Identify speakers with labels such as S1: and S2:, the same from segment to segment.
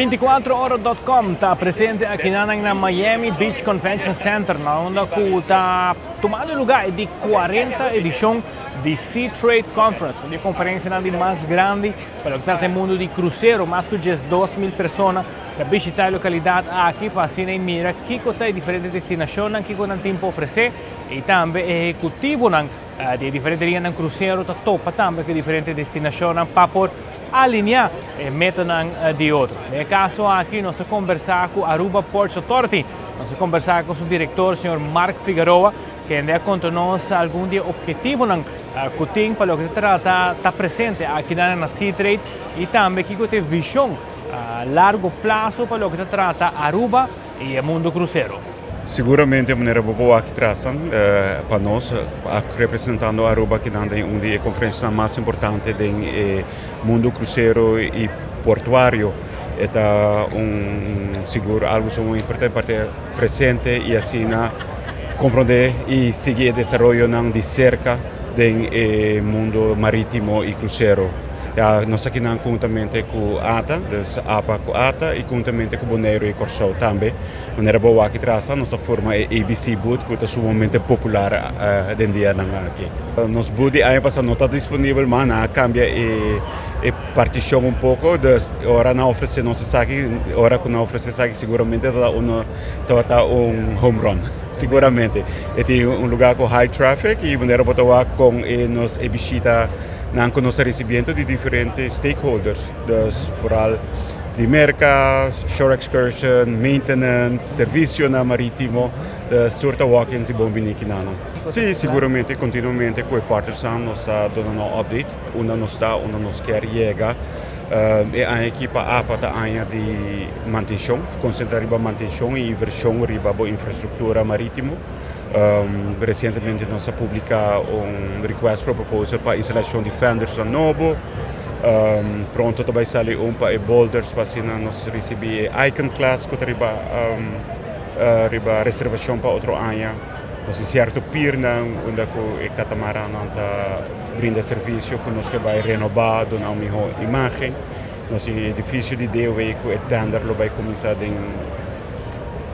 S1: 24ora.com ta presente aki na Miami Beach Convention Center, na unda cu ta tumando luga e di 40 edicion di Seatrade Conference, e conferencia di mas grandi pa loke ta mundo di crucero. Mas cu 2 mil persona ta bishita e localidad aki pa asina mira kico ta diferente destinacion cu nan tin pa ofrece y tambe ehecutivo di diferente linea crucero ta topa tambe cu diferente destinacion pa por alinea meta di otro. Den e caso aki nos a combersa cu Aruba Ports Authority, nos a combersa cu su director, señor Mark Figueroa, cu a conta nos algun di obhetivo cu tin pa loke ta trata ta presente aki na Seatrade y tambe cu tin vision a largo plaso pa loke ta trata Aruba y e mundo crucero.
S2: Siguramente, manera bo aki tras, pa nos, representando Aruba aki den un di e conferencia mas importante den mundo crucero y portuario, ta un sigur algo muy importante pa ta presente y asina comprende y sigui e desaroyo di cerca den mundo maritimo y crucero. Ja, nos aki conhuntamente cu ATA, dus APA cu ATA y conhuntamente cu Bonaire y Corsou tambe. Manera bo aki tras, nos ta forma e ABC booth cu ta sumamente popular den dia nan aki. Nos booth di aña pasa no ta disponibel, mas nan a cambia e particion un poco, dus ora nan ofrece nos esaki, ora cu nan ofrece esaki siguramente ta uno ta un home run, siguramente. E tin un lugar cu high traffic y manera bo ta wak con e nos e bishita nan cu nos ta recibiendo di diferente stakeholders, dus vooral di Merca, shore excursion, maintenance, servicio na maritimo, dus tur walk-ins y bon bini akinan. Si, siguramente, continuamente cu e partners nos ta duna un update, unda nos ta, unda nos kier yega. E aña aki pa APA ta aña di mantencion, concentra riba mantencion y inversion riba bo infrastructura maritimo. Recientemente nos a publica un request for proposal pa instalacion di fenders nobo. Pronto tambe sali un pa e boulders pa asina nos ricibi Icon Class cu riba riba reservacion pa otro aña. Nos tin cierto pier nan unda cu e catamaran ta brinda servicio cu nos kier bay renoba, duna un miho imagen. Nos tin edificio di DOW cu e tender lo bay cuminsa den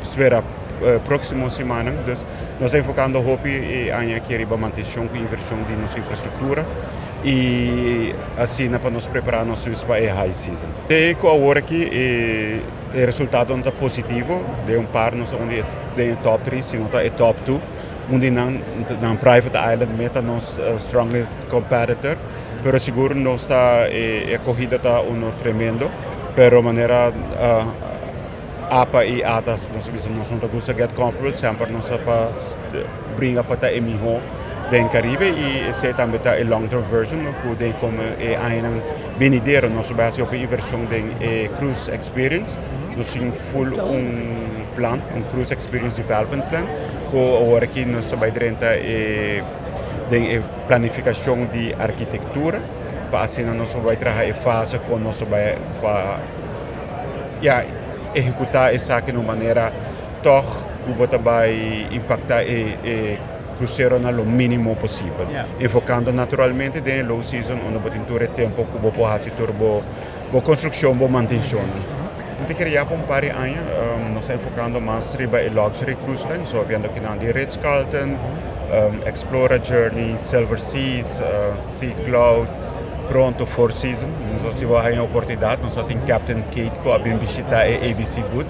S2: spera proximo siman. Dus nos ta enfocando hopi e aña aki riba mantencion cu inversion di nos infrastructura y asina pa nos prepara nos pa e high season. Te cu awor aki e resultado ta positivo, di un par nos ta den top 3, sino ta e top 2. Unda nan, nan private island mes ta nos strongest competitor, pero sigur nos ta e acogida ta uno tremendo, pero manera APA y ATA nos bisa nos no gusta get comfortable, semper nos pa bringa pa ta e miho den Caribe y esey tambe ta e long term version, no, cu den como e aña venidero nos bay haci inversion den e cruise experience. Nos tin full un plan, un cruise experience development plan, cu awor aki nos bay drenta e den e planificacion di arkitectura pa asina nos bay traha e fase cu nos bay pa, ja, ehecuta esaki di un manera toch cu ta bay impacta e crucero na lo minimo posibel. Enfocando naturalmente den low season unda bo tin tur e tempo cu bo por haci tur bo construccion, bo mantencion. Anto crea pa un par di aña, nos ta enfocando mas riba e luxury cruise line, so viendo cu di Ritz-Carlton, Explora Journey, Silver Seas, Sea Cloud, pronto Four Seasons. No sa si bo tin oportunidad, nos tin Captain Kate cu a bin bishita e ABC booth.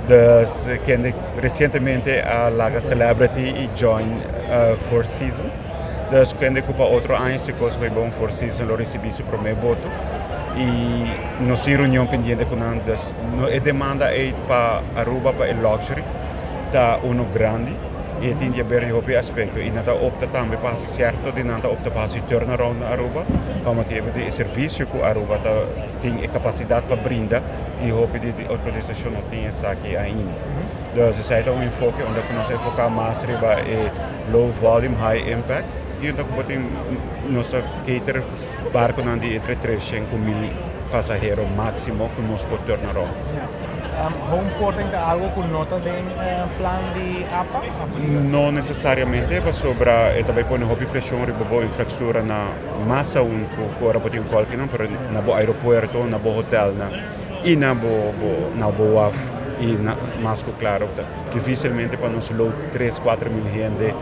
S2: Dus kende recientemente a laga Celebrity y join Four Seasons. Dus kende cu pa otro aña, si cos bay bon, Four Seasons lo ricibi su prome boto. Y nos tin reunion pendiente cu nan. Dus no, e demanda ey pa Aruba pa e luxury ta uno grandi. Y tin di haber hopi aspecto. Y nan ta opta tambe pa cierto di nan ta opta pa turnaround na Aruba pa motibo di servicio cu Aruba ta tin e capacidad pa brinda y hopi di otro destinacion no tin esaki ainda. Dus esey ta un enfoke unda nos ta enfoca mas riba e low volume, high impact y unda cu tin nos ta cater barco nan di entre 300 cu 1000 pasahero maximo cu nos por turnaround.
S1: Home porting ta algo cu no ta den plan di APA?
S2: No necesariamente, pasobra e tambe pone hopi presion riba bo infrastructura na mas aun cu ora bo tin un kolki, no, pero na bo aeropuerto, na bo hotel, na. y na bo bo na bo waf y na mas cu claro ta dificilmente pa nos load 3, 4 mil hende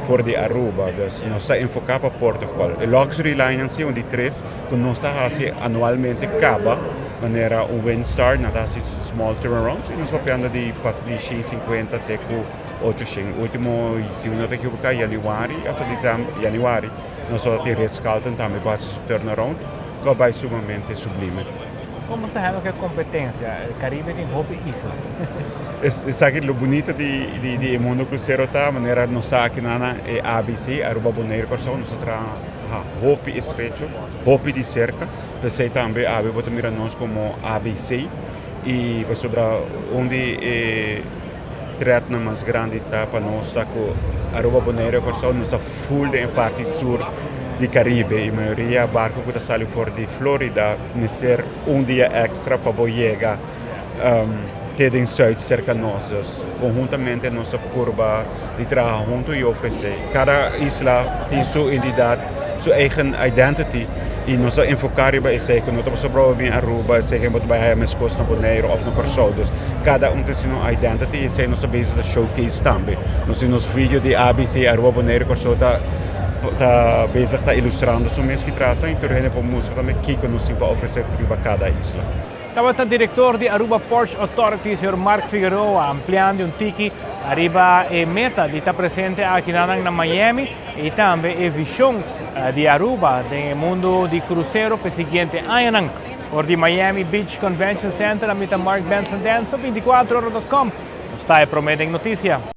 S2: for di Aruba. Dus nos ta enfoca pa port of call. E luxury line si un di tres cu nos ta haci anualmente caba, manera un Windstar, nan ta haci small turnarounds y nos papiando di pas di 150 te cu 800. Ultimo, si no ta equivoca, januari of december, januari, nos tin Ritz Carlton tambe cu haci turnaround, cu bay sumamente sublime.
S1: Con ta hayando cu competencia? Caribe tin hopi isla.
S2: Esaki lo bunita di mundo crucero ta, manera nos ta aki na e ABC, Aruba, Bonaire, Corsou, nos ta hopi estrecho, hopi di cerca. P'esey tambe awe bo ta mira nos como ABC y sobre unda e threat na mas grandi ta pa nos ta cu Aruba, Bonaire, Corsou, nos ta full den parti sur di Caribe y mayoria barco cu ta sali for di Florida mester un dia extra pa bo yega te den zuid cerca nos. Dus conhuntamente nos ta purba di traha hunto y ofrece. Cada isla tin su identidad, su eigen identity y nos ta enfoca riba esey cu no ta pasobra bin Aruba, esey cu bo bay haya mescos na Bonaire of na Corsou. Dus cada un tin su identity y esey nos ta bezig ta showcase tambe. Nos tin nos video di ABC, Aruba, Bonaire, Corsou ta bezig ta ilustrando su mes aki tras y tur hende por mustra tambe kico nos tin pa ofrece riba cada isla.
S1: Tabata director di Aruba Ports Authority, señor Mark Figueroa, ampliando un tiki ariba e meta di ta presente aki na Miami y tambe e vision di Aruba den mundo di crucero pa e siguiente aña. For di Miami Beach Convention Center, ami ta Mark Benson Dance, 24ora.com. Nos ta prome den noticia.